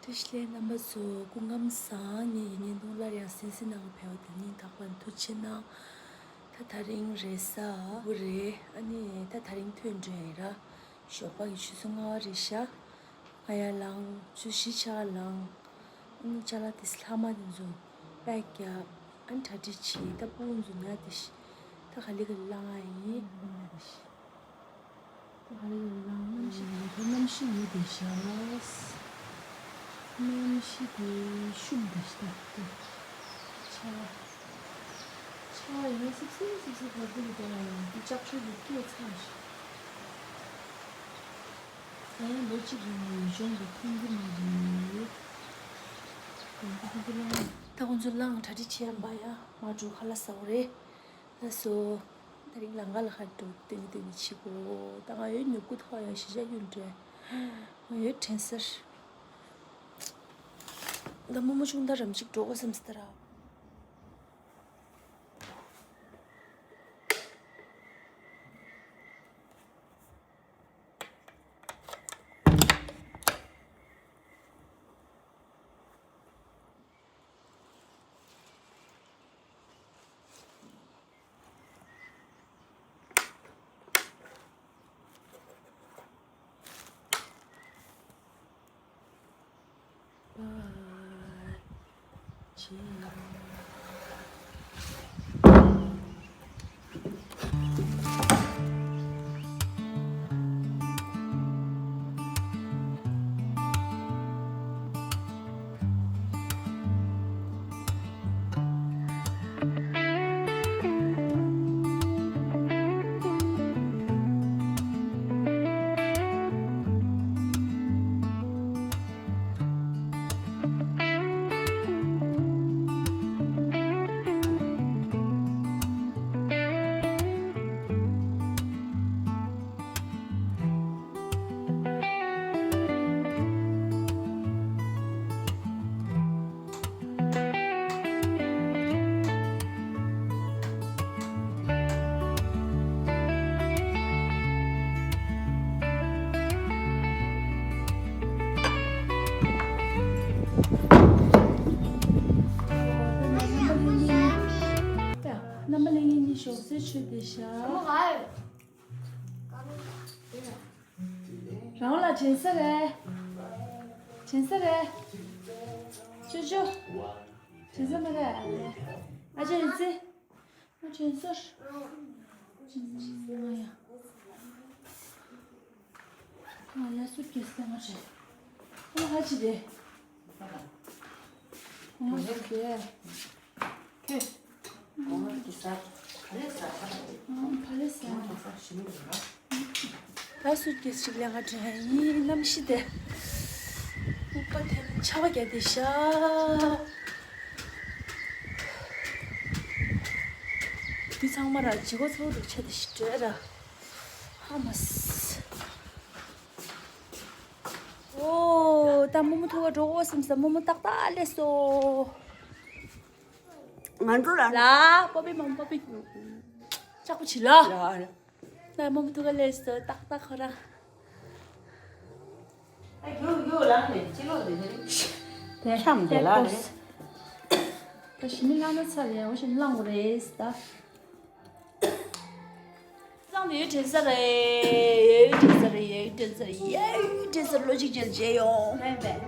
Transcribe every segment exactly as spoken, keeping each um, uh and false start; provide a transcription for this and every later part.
བཀྲ་ཤིས་བདེ་ལེགས་རྣམ་པ་ཚོ། སྐུ་ཁམས་བཟང་། ངེད་ཀྱི་བརྙན་ཐུང་སླར་ཡང་གསན་གཟིགས་གནང་བར་ཕེབས་པ་དེ་སྙིང་ཐག་པ་ནས་ཐུགས་རྗེ་གནང་། ད་དེ་རིང་རེས་གཟའ་ཕུར་བུ་རེད། ཨ་ནི་ད་དེ་རིང་ཐོན་འགྲོ་ཡིན་ར། ཞོགས་པ་གི་ཆུ་ཚོད་ལྔ་པ་རེད་ཤག་ང་ཡར་ལངས། ཆུ་ཚོད་བཞི་ཆ་ལངས། ཨ་ནི་ཅ་ལག་དེ་ཚོ་ལྷག་མ་དེ་ཚོ་པེག་རྒྱབ། ཨ་ནི་གྲ་སྒྲིག་བྱས། ད་སྤུ་གུ་ཚོ་ཉལ་བསྡད་ཤག་ད་ག་ལེ་ག་ལེ་ལངས་ཡིན། ད་ག་ལེ་ག་ལེ་ལངས། གནམ་གཤིས་ཡོད་དེ་ཤག་གནམ་གཤིས་དེ་ཤུགས་དེ་ཤི་ད་དེ། ཆར་པ་ཆར་པ་ཡིན་ན་སིབ་སིབ་སིབ་སིབ་བབས་ཀྱི་འདུག་ཨ་ཡང་དེ་ལྕགས་ཆུ་ཡི་སྐད་ཚ་ཞིག་ད་ཡང་ལོ་གཅིག་རིང་ལ་ཡུལ་ལྗོངས་དེ་མཐོང་གི་མ་རེད། ད་ཁོང་ཚོ་ལངས། གྲ་སྒྲིག་བྱེད་ཡ་འབའ་ཡ་མ་འགྲོ་ཁ་ལག་ཟ་དགོས་རེད། ལགས་སོ། དེ་རིང་ལམ་ཁ་ལ་ཁ་འགྲོ་སྟོན་གྱི་སྟོན་གྱི་བྱེད་དགོས། ད་ང་ཡོད་ཉོབ་ཀུ་ཐོག་ཡ་ཞི་བྱ་ཡུན་འདྲེ། ང་ཡོད་དྲན་སར། ད་རྨོ་མོ་ཆུང་ད་རམ་ཅིག་འགྲོ་དགོས་བསམ་སི་ད་ར། རྣམ་པ་ལྷན་རྒྱས་གཉིས་ཞོགས་ཟས་མཆོད་བསྡད་ཤག་རང་ལ་དྲན་ས་རེད། དྲན་ས་རེད། ཅོ་ཅོ། དྲན་ས་མ་རེད། ཨ་ཅེ་ཨ་ཙི། ཨ་དྲན་ས། ང་ཡ། ང་ཡ་སུ་ཀེ་སི་ང་དྲན། ཨ་ཧ་ཅི་རེད། ང་སུ་ཀེ། ཁྱོད། ག་ལེ་ཟ། ད་སུ་ཀེ་སི་ཞིག་ལེན་ག་དྲན་ཡིན། གནམ་གཤིས་དེ་ཨུ་པ་དེ་ཆར་པ་བརྒྱབ་བསྡད་ཤག་འདི་ཚང་མ་ར་ལྗིད་ཁོག་ཚ་པོ་འདུག་ཆེ་དེ་ཞིག་བྲོས་ར། ཧ་མ་སི། ཨོ། ད་རྨོ་མོ་ཐུག་ག་འགྲོ་དགོས་བསམ་ས། རྨོ་མོ་ཏག་ཏག་སླེབས་སོང་། ང་འགྲོ་ལ། ལ། པོ་པི་མམ་པོ་པི། ལྕགས་པོ་བྱི་ལ། ལ། ད་རྨོ་མོ་ཐུག་ག་སླེབས་སོང་། ཏག་ཏག་ཁོ་རང་། ཨ་ཡོ་ཡོ་ལ་ནས་ཅི་ལོ་རེད་རེད། དེ་འཁྱམས་བསྡད་ལ་རེད། ད་ཞི་མི་ལངས་ན་ཚར་ཡ། འོ་ཞི་མི་ལངས་དགོས་རེད་ད། སང་ནས་ཡོད་དྲན་ས་རེད། ཡོད་དྲན་ས་རེད། ཡོད་དྲན་ས་རེད། ཡོད་དྲན་ས་རེད། ལོ་གཅིག་རྗེས་རྗེས་ཡོང་། བས་བས།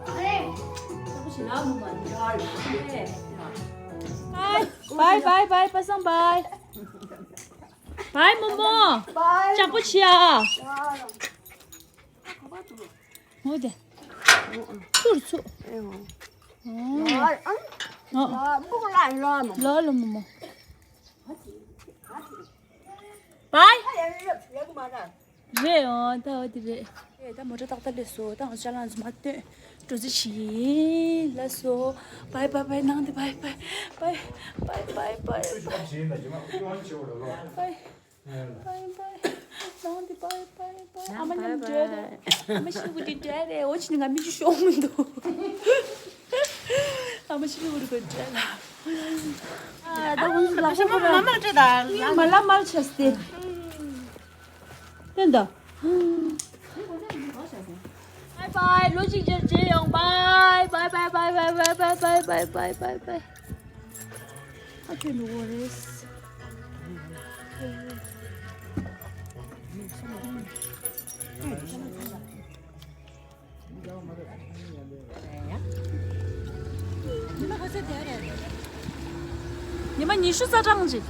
ཨ་རེ། ས་བུ་ཞིག་ལ་མུ་མ་འདྲ་རེད། བའི་བའི་བའི་བའི། པ་སངས་བའི། བའི་རྨོ་མོ། བའི། ལྕགས་པོ་བྱི་ཨ། ཡ། འོ་དེ། ཚུར་ཚུར། ཨེ་འོ། ཨོ། ཨ། ཨ། ཨོ། ཨ། ལོ་ལོ་མོ་མོ། བའི། རེད་འོ། ད་འོ་དེ་རེད། ཨེ་ད་མོ་ཊ་ཏག་ཏག་སླེབས་སོང་། ད་ང་ཅ་ལག་ཚང་མ་བཏོན་འགྲོ་རྩིས་བྱེད་ཀྱི་ཡིན། ལགས་སོ། བའི་བའི་བའི། ནང་དེ་བའི་བའི་བའི། བའི་བའི་བའི་བའི། བའི་བའི། ནང་དེ་བའི་བའི་བའི། ཨ་མ་མཉམ་འགྲོ་རེད། ཨ་མ་ཤི་གུ་དེ་འདྲ་རེད། འོ་ཅི་ནི་ང་མི་ཅི་ཤོག་མི་འདུག་ཨ་མ་ཤི་གུ་དེ་འདྲ་ལ། ཨ་ད་ཁོང་ཚོ་ལག་ཤ་ཁོ་ར་མ་མ་ལ་མ་ལ་ཆས་ཏེ། ཡོད་འདུག Bye bye། ལོ་གཅིག་ཅར་མཇལ་ཡོང་། Bye bye bye bye bye bye bye bye bye bye bye bye bye bye། ཨ་ཁྱོད་འགྲོ་གི་རེད། ཉི་མ་ཉི་ཤུ་རྩ་གྲངས་ཅིག་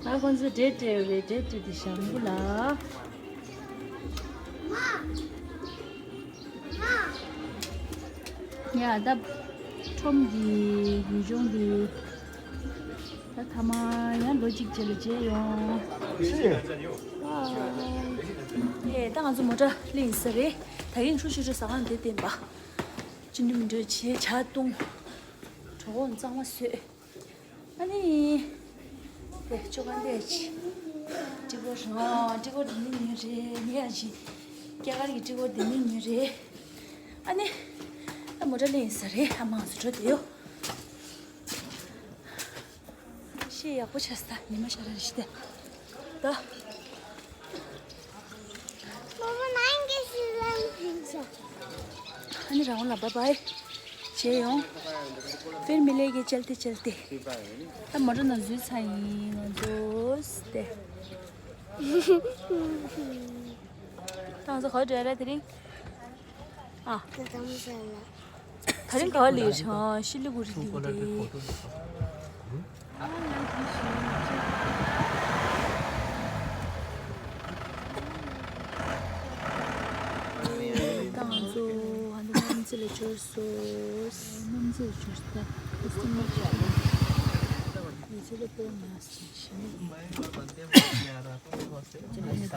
ད་ཁོང་ཚོ་འབྲས་སྤྲད་རེད། འབྲས་སྤྲད་དེ་ཞང་བོ་ལ། ཡ་ད། ཁྲོམ་གྱི་ཡུལ་ལྗོངས་འདི། ད་ཐ་མ་ཡང་ལོ་གཅིག་རྗེས་ལ་མཇལ་ཡོང་། ཨེ་ད་ང་ཚོ་མོ་ཊ་གླིང་ས་རེད། ད་གིན་ཁྲུ་ཤུ་ཤུ་ཟ་ཁང་དེ་བསྟན་པ། ཅི་འདྲ་མི་འདྲ་བྱས། ཇ་བཏུང་། གྲོད་ཁོག་གཙང་མ་བཟོས། ཨ་ནི། དེ་ཅོ་ག་འདི་ཅི། ཀྲི་གོ་རང་ཀྲི་གོ་འདི་ནི་ཉོས་རེད། ངས་ཡ་ཅི། སྐྱ་ཀར་གྱི་ཀྲི་གོ་འདི་ནི་ཉོས་རེད། ཨ་ནི། ད་མོ་ཊ་གླིང་ས་རེད། ཨ་མ་ང་ཚོ་འགྲོ་བསྡད་ཡོད། ཤི་ཡག་པོ་ཆགས་སོང་། ཉི་མ་ཤར་རེ་ཞིག་དེ། ད། ཨ་ནི་རང་ལ་bye bye་བྱས་ཡོང་། फिर मिलेंगे चलते चलते། ད་མོ་ཊ་ནང་འཛུལ་ཚར་ཡིན་ང་ཚོ་དེ། ད་ང་ཚོ་ག་པར་འགྲོ་ཡ་རེད་དེ་རིང་། ཨ། ད་རིང་ག་པར་སླེབས་ཡོད་རེད། ཤི་ལི་གུ་རི་སླེབས་ཡོད་རེད། ད་ང་ཚོ་ཧ་ནུ་མན་རྩེ་ལ་འབྱོར་སོང་། མན་རྩེ་ལ་འབྱོར་སོང་། ད་ཁོ་སི་མ་ཡི་ཚོ་ལ་སྤོས་མ་སོང་ཞེས་ནས།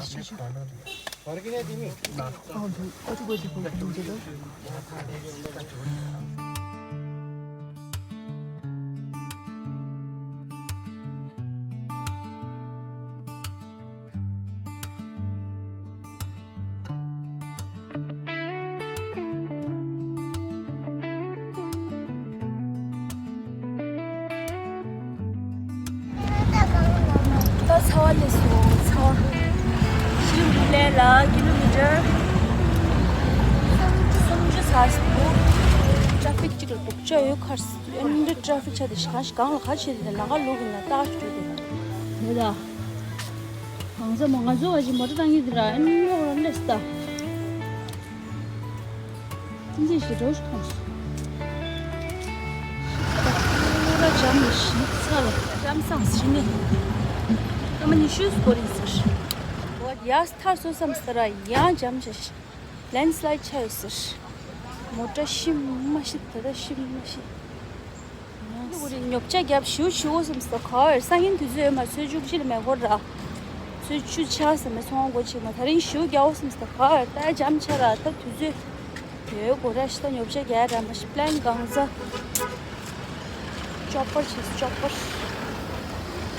ད་ཚ་བ་ལས་སོ་ཚ་བ། ཤི་ལི་གུ་རི་ལ་ཀི་ལོ་མི་ཊར་སུམ་ཅུ་ཚ་སུ་འདུག་ཊ་ཕིག་གཅིག་ལ་སྡུག་ཅག་ཡོད། ཁར་སི་ཨེ་འདྲ་ཊ་ཕིག་ཆགས་དེ་ཤི་གང་ལ་ག་བྱེད་དེ་ནང་ག་ལུག་གི་ན་ཏག་ཞུ་དེ་ནས་ད། གང་ཚ་མ་ང་ཚོ་བ་ཞིག་མོ་ཊ་བཏང་གི་དེ་ར་ཨེ་འདྲ་འོ་ར་ལས་ད། ཅི་འདྲ་ཞིག་འགྲོ་ཞིག་མཐོང་སོང་། ཁོ་ར་འཇམ་ནི་ཞིག་ཚ་ལ་འཇམ་སངས་ཞིག་ནི། སྐར་མ་ཉི་ཤུ་སྐོར་ཡིན་ཟེར། འོ་ཡ་ཐར་སོ་བསམ་ས་ར་ཡང་འཇམ་ཆ་ཞིག་ལེན་སི་ལའིད་ཆ་ཡོད་ཟེར། མོ་ཊ་ཤི་མ་ཤི་ད་ལྟ་ཤི་མ་ཤི། ལུ་གུ་རི་ཉོ་ཆ་རྒྱབ་ཞིའུ་ཞིའུ་སེམས་ད་ག་བར་སང་ཉིན་དུས་ཚོད་ཡོད་མ་ཚོད་བཅུ་གཅིག་ལ་མེ་འཁོར་ར། ཚོད་བཅུ་ཆ་ཟེར་མེ་ཚོང་སྒོ་ཆེ་མ་ད་རིང་ཞིའུ་རྒྱའོ་སེམས་ད་ག་བར་ད་འཇམ་ཆ་ར་ད་དུས་ཚོད་ཡོད་གོ་ར་ཤི་ད་ཉོ་ཆ་རྒྱ་ར་མ་ཤི་པི་ལན་གང་ཟ་ཅོག་པར་བྱས་ཅོག་པར་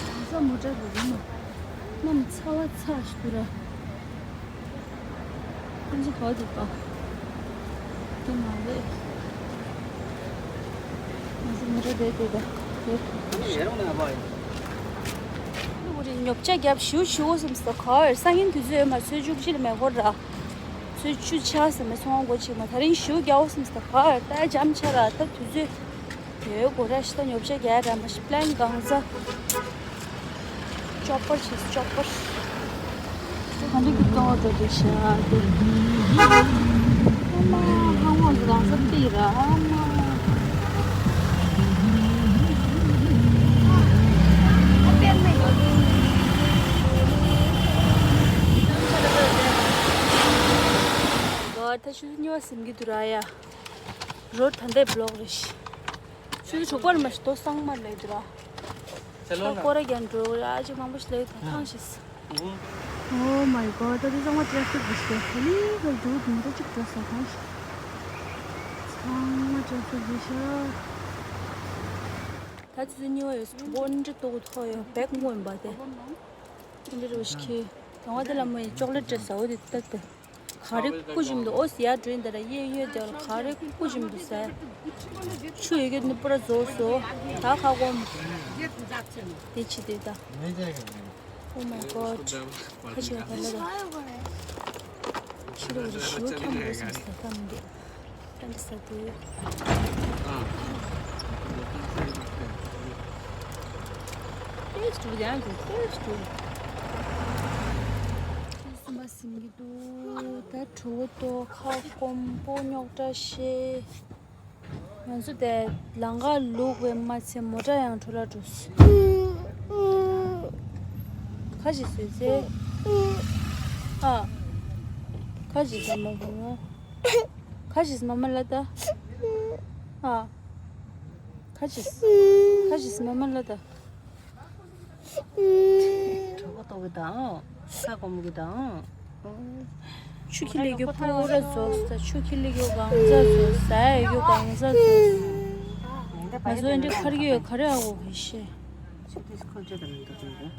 གང་ཟ་མོ་ཊ་རུ་རུ་མ་གནམ་ཚ་བ་ཚ་ཞིག་ར། ཁོང་ཚོ་ག་འདུག་ག་དེ་མ་རེད། ང་ཚོ་མོ་ཊ་བསྡད་དེ་ད་དེ། ལུ་གུ་རི་ཉོ་ཆ་རྒྱབ་ཞིའུ་ཞིའུ་སེམས་ད་ག་བར་སང་ཉིན་དུས་ཚོད་ཡོད་མ་ཚོད་བཅུ་གཅིག་ལ་མེ་འཁོར་ར། ཚོད་བཅུ་ཆ་ཟེར་མེ་ཚོང་སྒོ་ཆེ་མ་ད་རིང་ཞིའུ་རྒྱའོ་སེམས་ད་ག་བར་ད་འཇམ་ཆ་ར་ད་དུས་ཚོད། ཡོད་གོ་ར་ཤི་ད་ཉོ་ཆ་རྒྱ་ར་མ་ཤི་པི་ལན་གང་ཟ་ཅོག་པར་བྱས་ཅོག་པར། ག་འདྲ་གི་ཏོག་འགྲོ་དེ་ཤ་དེ། ཨ་མ་ཧ་ངོ་གང་ཟ་དེ་ར་ཨ་མ། ད་ཆུ་ཚོད་གཉིས་པ་ཟིན་གི་འདུག་ར་ཡ། རོ་ད་ལྟའི་བི་ལོག་རེད་ཤི། ཆུ་ཚོད་དྲུག་པར་མ་ཤི་ཏོ་སང་མར་ལས་འདུག་ར། ད་སྐོར་ར་རྒྱག་འགྲོ་ར་ཨ་ཅེ་མང་པོ་ཞིག་ལས་ཐང་ཐང་ཞིག Oh my god ད་དེ་ཚང་མ་ཊ་ཕིག་རེད་ཤག་ཧ་ལས་པ་འདུག་མི་འདྲ་གཅིག་འགྲོ་ས་ཐང་ཞིག་ཚང་མ་ཊ་ཕིག་རེད་ཤག་ད་ཆུ་ཚོད་གཉིས་པ་ཡོད་ས་དྲུག་པོ་འདྲ་ཏོག་ཏོག་ཡོད་བེག་སྔོན་པ་དེ་འདྲ་རུ་ཞིག་གི་དང་བ་དེ་ལ་མོ་ཡི་ཅོག་ལེ་ཊི་རེད་ཟ་འོ་དེ་ཏག་ཏག་ག་རེ་སྐུ་ཞིམ་འདུག་ཨོ་ཟི་ཡ་འགྲོ་ཡིན་ད་ར་ཡེ་ཡོད་དེ་ག་རེ་སྐུ་ཞིམ་འདུག་ཟེར། ཆུ་ཡོད་ཀྱི་ནི་པུ་ར་རྫོགས་སོ། ད་ཁ་སྐོམ། དེ་ཕྱི་དེ་ད། Oh my god. ཁ་ཆེ་བ་ད་ལ་རེད། ཕྱི་རོལ་རི་ཞིའུ་ཁྱམས་དགོས་སམ་ཟ་ཁ་མི་འདུག་ད་འདི་ཟ་དུས། ཏེས་ཏུ་ཡང་གི་ཏེས་ཏུ། ཁྱི་སུ་མ་སིམ་གི་འདུག་ད་གྲོད་ཁོག་ཁ་སྐོམ་པོ་རྙོག་དྲ་ཤེས། ང་ཚོ་དེ་ལམ་ཁ་ལུག་པའི་མ་ཚད་མོ་ཊ་ཡང་འཕྲོ་ལ་འགྲོ་སྲིད། ཁ་ཅིག་བཟོས་ཚེ། ཨ། ཁ་ཅིག་བཟོས་མ་བུ་མོ། ཁ་ཅིག་མ་མ་ལ་ད། ཨ། ཁ་ཅིག་ཁ་ཅིག་མ་མ་ལ་ད། གྲོད་ཁོག་ལྟོགས་གི་དང་། ས་སྐོམ་གི་དང་། ཆུ་ཁྱི་ལས་རྒྱུ་ཕོ་ར་རྫོགས་ས། ཆུ་ཁྱི་ལས་རྒྱུ་གང་ཟག་རྫོགས་ས། ཡ་ཡོད་རྒྱུ་གང་ཟག་རྫོགས་ས། ང་ཚོ་འདི་ཁར་གི་ཡོད་ག་རེ་ཨ་འོ་གི་ཤེས། ཆུ་ཏིས་ཁོལ་ཆོད་དང་མི་འདུག་ཅིང་འདུག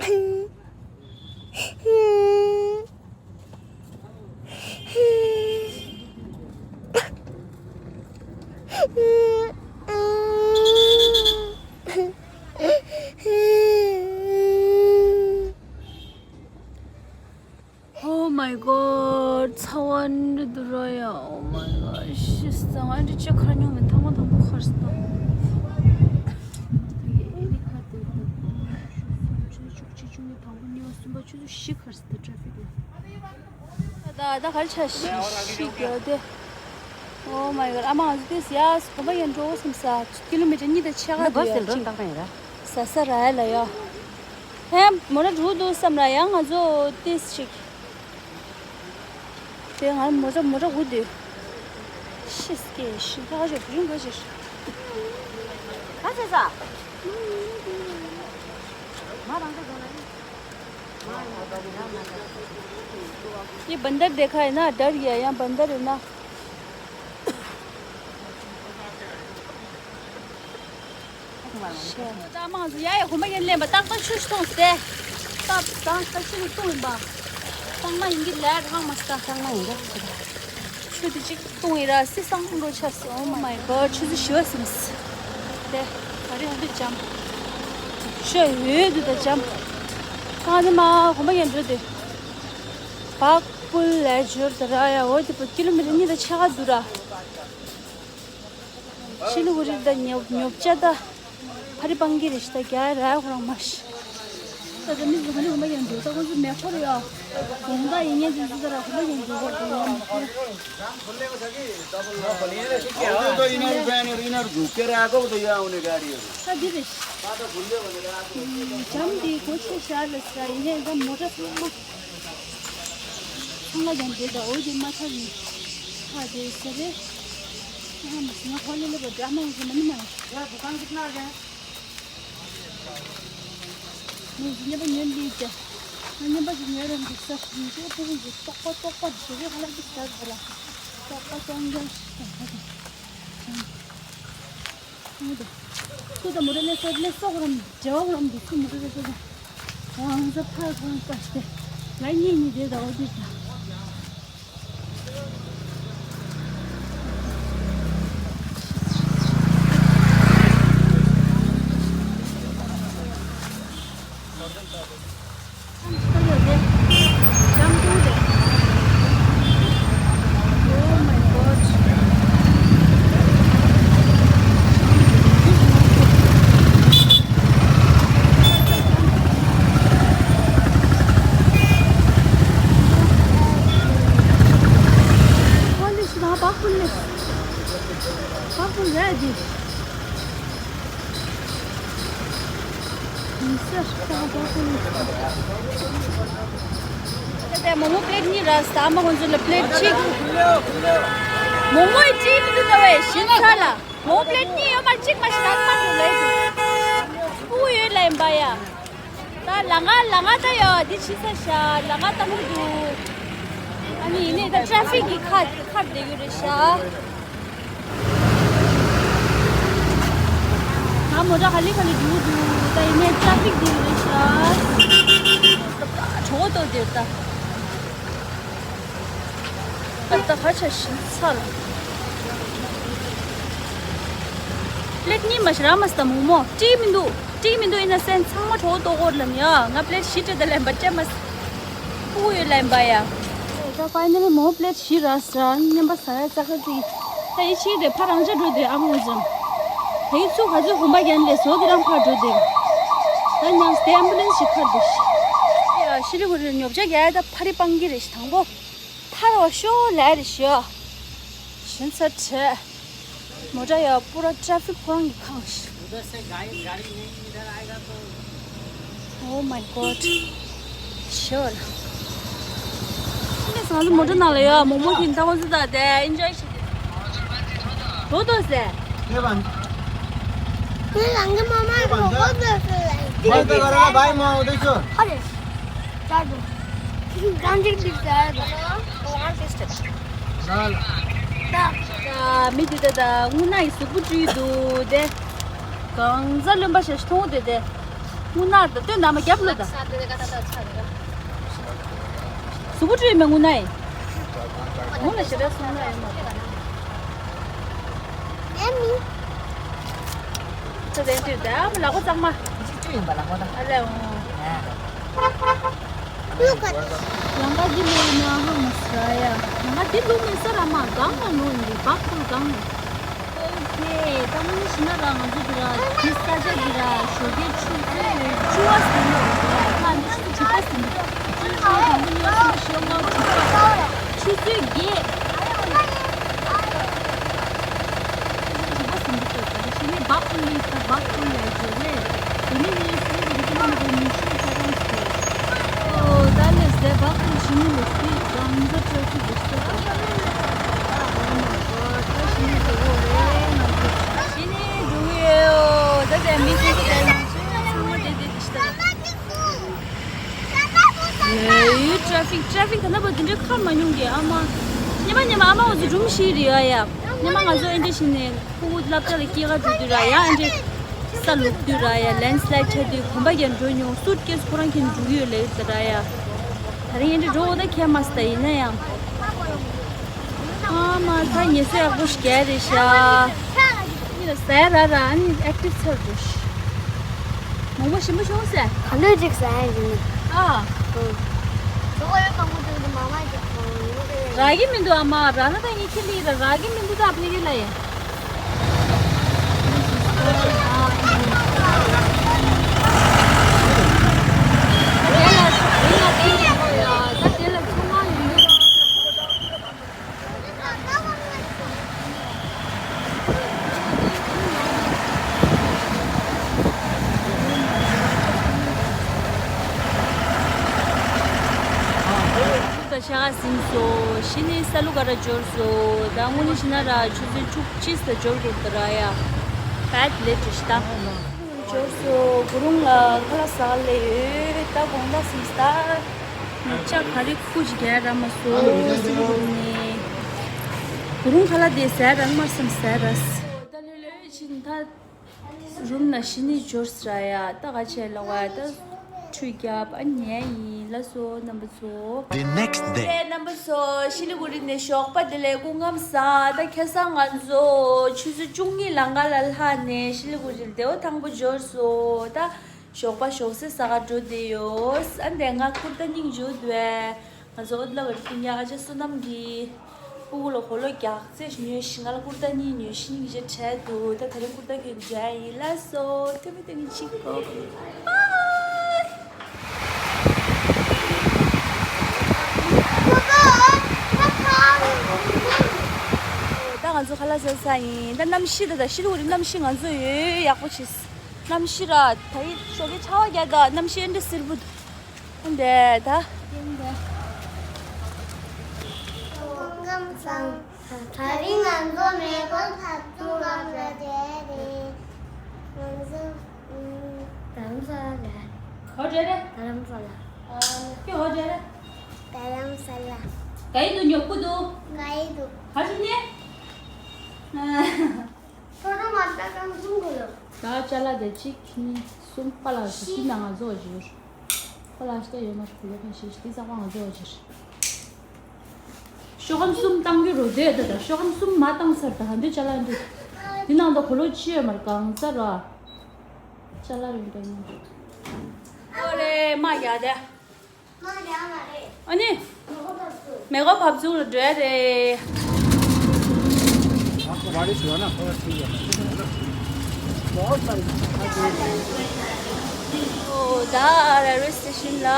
Oh my god. ཚ་བ་འདྲ་འདུག་ར་ཡ། Oh my god. ཤི་ས། ང་འདྲ་ཅི་ཁར་མྱོང་མེད། ཐེངས་མ་དང་པོ་ཁར་སྟོང་། དེ་གའི་ཨེ་ནི་ཁ་དེ་དང་ཆུ་སུམ་ཆུ་བཅུ་གཅིག་བཅུ་གཉིས། དང་པོ་གཉིས་པ་གསུམ་པ་ཆུ་ཚོད་བཞི་ཁར་སྟོང་ཊ་ཕིག་ལ། ད་ད་གར་ཆ་ཤི་ཤི་རྒྱག་དེ། Oh my god. ཨ་མ་ང་ཚོ་དེ་ཡ་གོམ་པ་ཡན་འགྲོ་བསམ་ས། ཀི་ལོ་མི་ཊར་གཉིས་དང་ཕྱེད་ཀ་འདུག་ཡ་ཅིག་ས་ས་ར་ཡ་ལ་ཡ། ཧེ་མོ་ར་འགྲོ་འདུག་བསམ་ར་ཡ། ང་ཚོ་ཏིས་ཅིག་དེ་ང་མོ་ར་མོ་ར་འུ་དུ་ཤི་སྐད་ཤི་ཁ་ཞོ་བུ་རུང་ག་ཞིག་ག་ཚེ་ས། མ་རང་ཚ་འགྲོ་ན་ཡིན། ཡི་བན་དར་དེ་ཁ་ཡིན་ན་དར་ཡ་ཡང་བན་དར་ཡིན་ན། ད་མང་ཚོ་ཡ་ཡ་གོམ་པ་ཡན་ལེན་པ་ཏག་ཏག་ཆུ་ཞིག་འཐུང་སྟེ། ཏག་ཏག་ཏག་ཆུ་ཞིག་འཐུང་ཡིན་པ། ཚང་མ་ཡིན་གྱི་ལས་རང་མ་ས་ཚང་མ་ཡིན་གྱི། ཆུ་དེ་གཅིག་འཐུང་ཡིན་ར་སི་སང་འགྲོ་ཆ་སི། Oh my god. ཆུ་ཚོད་བཞི་བ་ཟིན་སི། དེ་ག་རེ་ཡོང་དུ་འཇམ། ཆུ་ཡོད་དུ་ད་འཇམ། ཁང་དེ་མ་གོམ་པ་ཡན་འགྲོ་དེ། བག་ཕུལ་ལས་འབྱོར་དུ་ར་ཡ། འོ་དེ་པོ་ཀི་ལོ་མི་ཊར་གཉིས་དང་ཕྱེད་ཀ་འདུག་ར། ཤི་ལུ་གུ་རི་ད་ཉོབ་ཉོབ་ཅ་ད། ཕ་རི་སྤང་གི་རེ་ཤི་ད་རྒྱ་ར་ཁོ་རང་མ་ཤི། ད་ད་མི་ཟུ་ཧ་ནི་ཧུ་མ་ཡང་འགྲོ་ད་ཁོ་ཚོ་མེ་འཁོར་ཡ། དགོང་དག་ཡིན་ཉན་དུ་ཟུ་ད་ར་ཧུ་མ་ཡང་འགྲོ་གོ་དེ་ཡང་མ་འཁོར། ད་འདི་རེ་ཤི། འཇམ་དེ་གོ་ཆེ་ཤ་ལ་ས་ཡིན་ནའི་ད་མོ་ཊ་ཚང་མ། ཚང་མ་ཡང་འདྲེ་ད་འོ་དེ་མ་ཐག་ཡིན། ཁ་དེ་ཟེར་རེད། ཨ་མ་སི་ང་ཧོ་ལེ་ལེ་བ་འདྲ་མ་ཡིན་ཟེར་མ་ནི་མ་ཡིན། ཡ་དུ་ཁང་གི་ན་རེད། ངས་ཀྱི་ཉེས་པ་ཉོས་འདི་བྱས། ང་ཉེས་པ་ཞིག་ཉོས་རེད་འདུག་ས་ཞིག་ཡིན་ཚེ་ཕུ་བོ་ཞིག་ཏོག་པ་ཏོག་པ་ཞིག་རེད་ཧ་ལ་གི་ས་གི་ལ། ཏོག་པ་ཏོག་འགའ་ཞིག་ཏོག་པ་ཏོག་ངུ་དོ། སུ་དང་མོ་རེ་ལེ་སོ་ལེ་སོ་གོ་རམ་འབྲེལ་བ་གོ་རམ་འདུག་སུ་མོ་རེ་ལེ་སོ་དང་། ང་ཚོ་ཕར་གོ་རམ་ལྟ་སྟེ། ང་གཉིས་གཉིས་དེ་དང་འོ་དེ་དང་། Polish, daha bak polish. Bak bu verdi. དེ་མོ་མོ་པླེཊ་གཉིས་རག་ས། ཨ་མ་ཁོང་ཚོ་ལ་པླེཊ་གཅིག་མོ་མོ་ཡི་གཅིག་མི་འདུག་ད་བས་ཤིན་ཚ་ལ། མོ་པླེཊ་གཉིས་ཡོད་མ་གཅིག་མ་ཞིག་རག་མ་འདུག་ལས་འདུག་སྤུ་ཡོད་ལ་ཡིན་པ་ཡ། ད་ལ་ང་ལ་ང་ད་ཡོད་འདི་ཕྱི་ས་ཤ་ལ་ང་ད་མུ་འདུག་ཨ་ནི་ཡིན་ནི་ད་ཊ་ར་ཕིག་གི་ཁ་ཁར་བསྡད་ཡོད་རེད་ཤ། ང་མོ་ཊ་ག་ལེ་ག་ལེ་འགྲོ་འདུག་ད་ཡིན་ནའི་ཊ་ར་ཕིག་འདི་རེད་ཤག་གྲོད་ཏོ་དེར་ད། ད་ལྟ་ཧ་ཆ་ཞིམ་ཚ་ལ། པླེད་གཉིས་མ་ཞིག་རག་མ་སྟ་མོག་མོག་སྤྲད་མི་འདུག་སྤྲད་མི་འདུག་ཡིན་ན་སེམས་ཚང་མ་གྲོགས་ཏོག་གོར་ལམ་ཡ། ང་པླེད་བཞི་སྤྲད་ད་ལན་པ་སྤྲད་མ་སྟ་ཕུ་ཡོད་ལན་པ་ཡ། ད་ཕའི་ནལ་མོ་པླེད་བཞི་རག་ས་ར་ཉན་པ་ཟ་ཡ་ཙག་ཁ་ཙིག་ད་ཡི་ཕྱིར་དེ་ཕ་རང་ཅག་འགྲོ་དེ་ཨ་མོ་ཟམ། ད་ཡི་ཚུགས་ག་ཚོད་གོམ་པ་རྒྱན་ལས་བཟོ་དེ་རང་ཕར་འགྲོ་དེ། ད་ཉམས་སྟེ་ཨམ་བུ་ལན་སི་ཞིག་ཁར་འདུག་ཡ་ཤི་ལི་གུ་རི་ཉོབ་ཆ་རྒྱ་ཡ་ད་ཕ་རི་སྤང་གི་རེད་ཞི་དང་པོ། ཐར་བ་ཤོ་ལས་རེ་ཤོ། ཞིན་ཚ་ཁྲེ། མོ་ཊ་ཡ་པུ་ར་ཊ་ཕིག་ཁོ་རང་གི་ཁང་ཞིག Oh my god. ཤོ་ལ། ངས་ང་ཚོ་མོ་ཊ་ནང་ལ་ཡོད་མོག་མོག་གིན་ད་ཁོ་ཚོ་ད་དེ་ཨིན་ཇོའི་བྱེད་དེ། དོ་དོ་ཟེ། ཁྱེད་རང་གི་མ་མ་གོ་གོ་ཚོད་ཚོད་ལ། ཁྱེད་རང་གི་མ་མ་གོ་ཚོད་ཚོད། ཧ་རེ། ཅག་ཏུ། གང་ཅིག་ཏུ་ཟེར་དོ། ཨོ་ཨར་ཏིས་ཏེ། ད་ལ། ད། ད་མི་དེ་ད་ད་དངུལ་ནག་གི་གཟུགས་པོ་བཀྲུས་འདུག་དེ། གང་ཟག་རློན་པ་ཞིག་མཐོང་དེ་དེ། དངུལ་ནག་ད་སྟོད་ནང་མ་རྒྱབ་ལ་ད། གཟུགས་པོ་བཀྲུས་མེད་དངུལ་ནག་ཡིན། དངུལ་ལ་ཞེ་དྲག་སོང་ན་ཡོད་མ་རེད། ཨེ་མི། ཚོ་དེ་དུས་ད་ལག་པ་གཙང་མ། གཅིག་བཅུ་ཡིན་པ་ལག་པ་ད། ཨ་ལས་འོང་། ཨ། ལུག་ག་ལང་ཀ་འདི་ལོ་ན་ཧ་མ་སྲ་ཡ། ལང་ཀ་འདི་ལུག་མེད་ས་ར་མ་གང་ལ་ལུག་ཡིན་འདི་བག་ཁུལ་གང་ལ། ཨོ་ཁེ། ད་མ་ནི་ཤི་ན་ར་ང་ཚོ་འདི་ར་འདི་ས་ཆ་འདི་ར་ཞོགས་ཀའི་ཆུ་ཚོད་བཅུ་བ་ཟིན་ལོ་ར་ཁ་ནི་ཆུ་ཚོད་བཅུ་པ་ཟིན་ཆུ་ཚོད་གང་གི་ལོ་ཞོགས་ལོ་ཆུ་ཚོད་ཆུ་ཚོད་བརྒྱད། ཆུ་ཚོད་བཅུ་པ་ཟིན་འདི་ཚོ་ད་ཕྱི་ནས་བག་ཁུལ་ལས་ད་བག་ཁུལ་ལས་བྱས་རེད། དེ་ནས་ངས་སུ་ལ་རིག་གནས་ཀྱི་ཉི་ཤུ་ཆ་ཚང་བྱས། ཨོ་ད་ལས་ཟད་བག་ཁུལ་ཞི་མི་ལ་སི་གང་ཟ་ཁྲ་ཆུ་འདུག་ས། ད་ཞི་མི་འགྲོ་གི་རེད་ང་ཚོ། ཞི་ནས་འགྲོ་གི་ཡོད། ད་ལྟ་མི་ཚོ་ཚོ་དེ་ལ་ཚང་མ་བསྡད་བསྡད་དེ་ཤི་ད་ལ། ཡོད་ཊ་ཕིག་ཊ་ཕིག་ད་ལྟ་བར་འདི་འདྲའི་ཁ་མ་མྱོང་གི་ཨ་མ། ཉི་མ་ཉི་མ་ཨ་མ་འོ་ཚོ་སྒྲུང་བཤད་རེད་ཨ་ཡ། ཉི་མ་ང་ཚོ་ཨེ་འདྲ་བྱས་ནས་ཕྲུ་གུ་སློབ་གྲྭ་ལ་སྐྱེལ་ག་འགྲོ་དུས་ར་ཡ་ཨེ་འདྲ་ས་ལུག་དུས་ར་ཡ་ལེན་སི་ལའིཌ་ཆགས་དུས་གོམ་པ་རྒྱབ་འགྲོ་མྱོང་སུཊ་ཀེ་སི་ཁོ་རང་ཁྱེར་འགྲོ་གི་ཡོད་ལབ་ཡོད་ད་ར་ཡ། ད་རིང་ཨེ་འདྲ་འགྲོ་འོ་ད་ཁྱད་མ་སི་ད་ཡིན་ན་ཡང་། ཨ་མ་ད་ཉལ་ས་ཡག་པོ་ཞིག་རྒྱག་རེད་ཤག་གཉིས་ལ་ཟ་ཡ་རག་ར་ཨ་ནི་ཨེག་ཊིབ་ཚར་འགྲོ་ཤི། མོག་མོག་ཞིམ་པོ་བྱུང་ཟེར། ག་ལོས་ཅིག་ཟ་ཡ་ཡིན། ཨ། ཨུ། ཇོ་ཁོ་ཡོད་མང་པོ་འདུག་མ་མ་ཅིག་ཁོང་ཡོད་རེད། རག་གི་མི་འདུག་ཨ་མ་རག་ན་ད་ངས་ཁྱེར་ལི་ར་རག་གི་མི་འདུག་ད་ཕ་གི་ལ་ཡ། དེ་ལ་དེ་ལ་ཁྱེར་ལ་ཡ་ད་དེ་ལ་ཚོང་ཁང་ཡོད་འདུག་ད་ཤ་ཟིན་སོ། ཤི་ནི་ས་ལུ་ག་ར་འབྱོར་སོ། ད་དངོས་གནས་ཤི་ན་ར་ཆུ་ཚོད་བཅུ་གཅིག་ཙམ་འབྱོར་དགོས་ད་ར་ཡ། བད་ལེ་ཊི་ཤི་ད། འབྱོར་སོ། གུ་རུང་ལ་ཁ་ལག་ཟ་ལེ་ཡོད། ད་དགོང་དག་ཟིན་ས། ཅ་ག་རི་ཁུ་ཅི་ག་ར་མ་སོ། སི་རུ་ནི། གུ་རུང་ཁ་ལག་དེ་ཟ་རང་མ་སམ་ཟ་ར་སི། ད་ལོས་ལོས་ཕྱིན་ད། རུམ་ལ་ཤི་ནི་འབྱོར་སི་ར་ཡ། ད་ག་ཆེ་ལ་བ་ད། ཁྲུས་རྒྱབ་ཨ་ཉལ་ཡིན་ལ་སོ་རྣམ་པ་ཚོ། The next day. རེད་རྣམ་པ་ཚོ་ཤི་ལི་གུ་རི་ནས་ཞོགས་པ་དེ་ལས་སྐུ་ངམ་ས་ད་ཁ་སང་ང་ཚོ་ཆུ་ཚོད་བཅུ་གཉིས་ལང་ཀ་ལ་ལྷག་ནས་ཤི་ལི་གུ་རི་ལ་བདེ་བ་ཐང་པོ་འབྱོར་སོ། ད་ཞོགས་པ་ཞོགས་ཟས་ཟ་ག་འགྲོ་བསྡད་ཡོད། ཨ་འདས་ང་ཀུར་ཏ་སྙིང་རྗེ་འདུག་ཨེ། ང་ཚོ་ཨོ་ལ་བར་ཀིན་ཡ་ཨ་ཅག་བསོད་ནམས་ཀྱིས་ཕྲུ་གུ་ལ་གོས་ལོག་རྒྱག་རྩེ་ཉོས་ཤིང་ང་ལ་ཀུར་ཏ་གཉིས་ཉོས་ཤིང་ཉིན་ཞིག་བྲལ་འདུག་ད་དེ་རིང་ཀུར་ཏ་གྱོན་མཇལ་ཡིན་ལ་སོ། ཐུ་མི་ཐུ་མི་ཆིག་གོ་པའི། ད་ང་ཚོ་ཁ་ལག་ཟ་ས་ཡིན། ད་གནམ་གཤིས་ད་ད་ཤི་ལུག་རི་གནམ་གཤིས་ང་ཚོ་ཡོད་ཡག་པོ་བྱས། གནམ་གཤིས་ར་ད་ཡི་ཞོགས་ཀའི་ཆར་པ་རྒྱག་ད་གནམ་གཤིས་ཨེ་འདྲ་བསིལ་པོ་འདུག་འདི་ད། སྐུ་ཁམས་བཟང་། དེ་རིང་ང་ཚོ་མེ་འཁོར་ཕར་ཚུར་ལ་བསྡད་རེད། ང་ཚོ་ཨུམ། རྡ་རམ་ས་ལ་རེད། ག་པར་རེད། རྡ་རམ་ས་ལ། ཨ་ཁྱོད་ག་པར་རེད། རྡ་རམ་ས་ལ། ག་ཡི་འདུག་ཉོབ་ཀུ་འདུག་ག་ཡི་འདུག་ག་ཞིག་ནས། ཨ། ཁྱོད་རང་མ་ལྟ་གང་གསུང་དགོས་ལ། ད་ཅ་ལག་དེ་གཅིག་གཉིས་གསུམ་པ་ལ་ཞིག་ན་ང་ཚོ་བཞི། ཁོ་ལ་ཤི་ད་ཡོད་མ་རེད། ཁོ་ལ་ཕན་ཤེས་ཤིག་དེ་ཚགས་པ་ང་ཚོ་བ་ཕྱིར། ཤོག་སྒམ་གསུམ་བཏང་གི་རོ་དེ་ད་ད་ཤོག་སྒམ་གསུམ་མ་བཏང་ས་ད་འདི་ཅ་ལག་འདི། འདི་ནང་ད་གོ་ལོ་ཕྱི་ཡོད་མར་གང་ས་ར། ཅ་ལག་རིང་པོ་ཡིན། ཨོ་རེད་མ་ཡ་དེ། ཨ་ནི། མེ་གོ་བབ་ཚུགས་ལ་འགྲོ་ཡ་རེད། ཨོ་ད་རེ་རེ་སི་ཊེ་ཤན་ལ།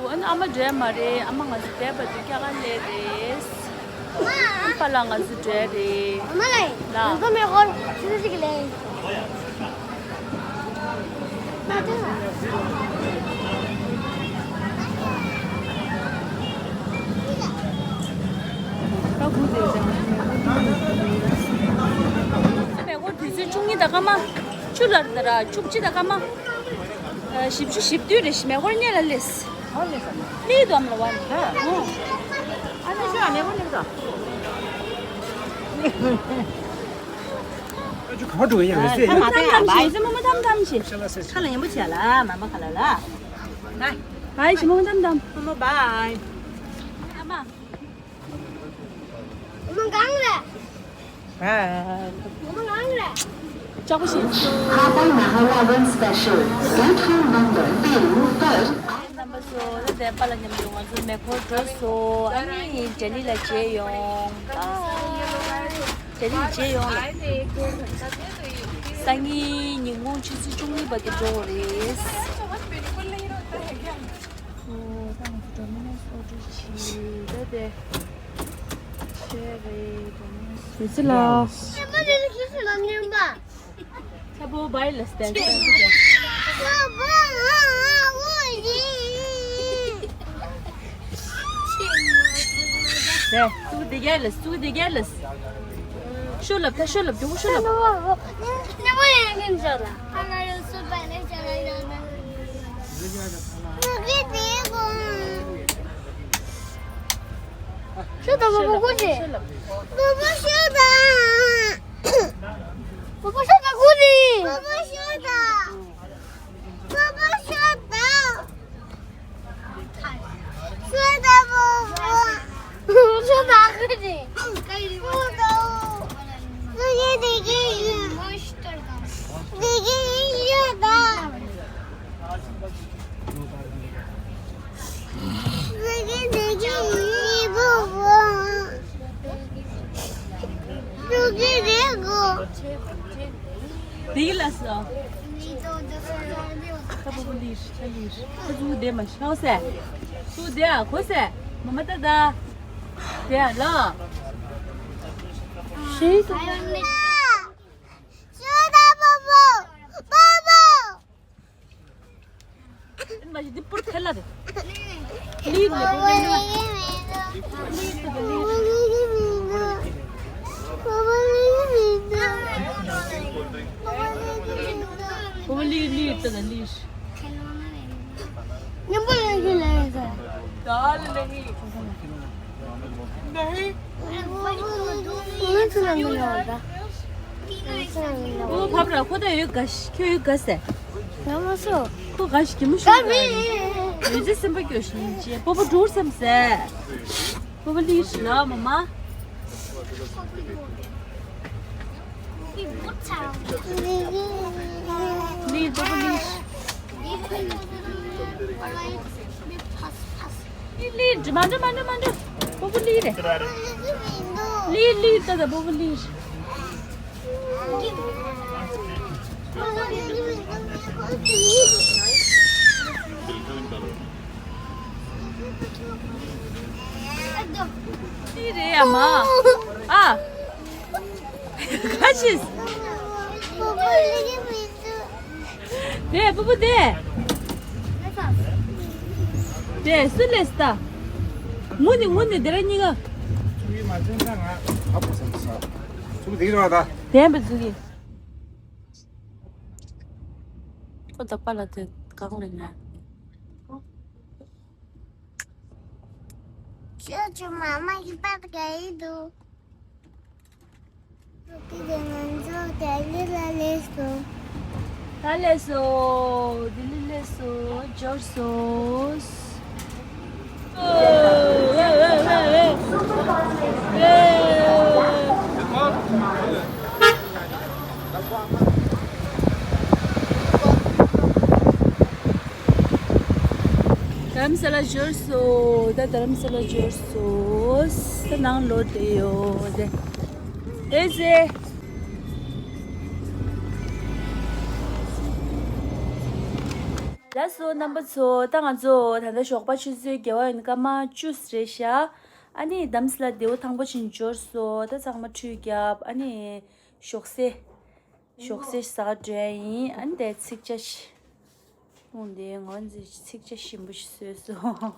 ཨ་ནི་ཨ་མ་འགྲོ་ཡ་མ་རེད། ཨ་མ་ང་ཚོ་བསྡད་པ་དུས་ཁྱག་ཁ་ལས་རེད། ཨ་པ་ལགས་ང་ཚོ་འགྲོ་ཡ་རེད། ཨ་མ་ལགས། ལགས། ང་ཚོ་མེ་འཁོར་ཆུ་ཚོད་གཅིག་ལས། མེ་འཁོར་དུས་ཚོད་བཅུ་གཉིས་དང་སྐར་མ་བཅུ་ལ་ར་བཅུ་གཅིག་དང་སྐར་མ་བཞི་བཅུ་ཞེ་བདུན་རེ་བཞིན་མེ་འཁོར་སྔོན་ལ་སླེབས། སླེབས་འདུག་ཨ་མ་ལགས་བ་ནི། ཨ་ནི་ཤོག་མེ་འཁོར་སླེབས་འདུག་ཨ་ཅོ་ག་པར་འགྲོ་གི་ཡིན་ཟེར། ད་མ་བསྟན་ཨ་བ། ཞེ་མོ་མོ་དམ་དམ་ཞེ། ཁ་ལ་ཡིན་པོ་བྱས་ལ་མ་མ་ཁ་ལ་ལ། བའི། བའི་ཞེ་མོ་མོ་དམ་དམ། མོ་མོ་བའི། ཨ་མ། མོ་མོ་གང་རེད། བའི། མོ་མོ་གང་རེད། ལྕགས་པོ་ཞིག Hapa Naha Lagun Special, platform number ten per། རྣམ་པ་ཚོ་ད་ལྟའི་པཱ་ལགས་མཉམ་དུ་ང་ཚོ་མེ་འཁོར་འགྲོ་སོང་། ཨ་ནི་ལྡི་ལི་ལ་མཇལ་ཡོང་། ལྡི་ལི་མཇལ་ཡོང་ལ། སང་ཉིན་ཉིན་གུང་ཆུ་ཚོད་བཅུ་གཉིས་བར་དུ་འགྲོ་དགོས་རེད། ཨོ་ད་ང་ཚོ་ཌོ་མི་ནོས་ཨོ་ཌར་བྱས། ད་དེ་ཆེ་རེད། ཌོ་མི་ནོས། ཡོད་ཚད་ལ། ཚ་པོ་བའི་ལ་སྟན་ཚ་པོ་ཀྱང་། དེ་སུ་དེ་གས་ལ་སུ་དེ་གས་ལ། ཤོ་ལབ་ད་ཤོ་ལབ་མགྱོགས་པོ་ཤོ་ལབ། ཤོ་ད་མ་མ་ཀུ་ཅི། པོ་པོ་ཤོ་ད། པོ་པོ་ཤོ་ད་ཀུ་ཅི། པོ་པོ་ཤོ་ད། པོ་པོ་ཤོ་ད། ཤོ་ད་པོ་པོ། ཤོ་ད་ཀུ་ཅི། ཀུ་ཅི་དེ་གི་ཡིན། དེ་གི་ཡིན་ཤོ་ད། དེ་ལ་སོ། ཁ་པོ་པོ་ལིར་ཁ་ལིར་ཁ་ཚུགས་བདེ་མ་ཤོག་སེ། ཚུགས་བདེ་ཨ་གོ་སེ། མ་མ་ཏ་ཏ། བདེ་ཨ་ལ། ཤེས་སོ། ཤོ་ད་པོ་པོ། པོ་པོ། མ་ཞིག་འདི་པུར་ཐལ་ལ་རེད། ལིར་ལ་པོ་པོ་ལིར། པོ་པོ་ལིར་ལིར་ལྟ་ད་ལིར། མཉམ་པོ་ཡོད་ཀྱི་ལས་ཟེར། ད་ལ་ལ་ངི། ང་ཚོ་ལ་མི་ལོག་ད། ཨོ་བབ་ར་ཁོ་ད་ཡོད་ག་ཤི་ཁྱོད་ཡོད་ག་སེ། ཡོད་མ་སོ། ཁོ་ག་ཤི་གི་མུ་ཤི་ག་མི། ཡོད་ཚེ་སེམས་པ་སྐྱོ་ཤི་ཅེ་པོ་པོ་འགྲོ་སེམས་སེ། པོ་པོ་ལི་ཤི་ལ་མ་མ། ལི་པོ་པོ་ལི་ཤི། ལི་ལི་འགྲོ་མ་འགྲོ་མ་འགྲོ་མ་འགྲོ། པོ་པོ་ལི་རེད། ལི་ལི་ལྟ་ད་པོ་པོ་ལི་རེད། ལི་རེད་ཡ་མ། ཨ། ག་ཤེས། དེ་པུ་པུ་དེ། དེ་སུ་ལས་ལྟ། ངུ་ནི་ངུ་ནི་དེ་ར་གཉིས་ཀ། ཚུགས་ཡིན་མ་བྱན་ས་ང་ཨ་པོ་བསམ་ས། ཚུགས་དེ་ར་ད། དེ་པུ་ཚུགས་ཡིན། ཁོ་ད་པ་ལ་དེ་གང་རེད་ན། ཁྱོད་ཚོ་མ་མ་ཡི་པ་ག་ཡི་འདུག་ང་ཚོ་ལྡི་ལི་ལ་སླེབས་སོང་། ད་སླེབས་སོང་། ལྡི་ལི་སླེབས་སོང་། འབྱོར་སོང་། རྡ་རམ་ས་ལ་འབྱོར་སོང་། ད་རྡ་རམ་ས་ལ་འབྱོར་སོང་། ད་ནང་ལོག་བསྡད་ཡོད་དེ། ཨེ་ཙེ། ལགས་སོ་རྣམ་པ་ཚོ། ད་ང་ཚོ་ད་ལྟ་ཞོགས་པ་ཆུ་ཚོད་བརྒྱད་པ་ཡིན། སྐར་མ་བཅུ་རེད་ཤག་ཨ་ནི་རྡ་རམ་ས་ལ་ལྡེའུ་དང་པོ་ཕྱིན་འབྱོར་སོང་། ད་ཚང་མ་ཁྲུས་བརྒྱབ། ཨ་ནི་ཞོགས་ཟས། ཞོགས་ཟས་ཟ་ག་འགྲོ་ཡ་ཡིན། ཨ་ནི་དེ་ཚིག་ཇ་ཞིག་འཐུང་དེ། ང་ཚོས་ཚིག་ཇ་ཞིམ་པོ་ཞིག་བཟོས་སོང་།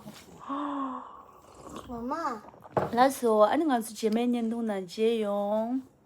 མ་མ། ལགས་སོ། ཨ་ནི་ང་ཚོ་རྗེས་མའི་བརྙན་ཐུང་ནང་མཇལ་ཡོང་།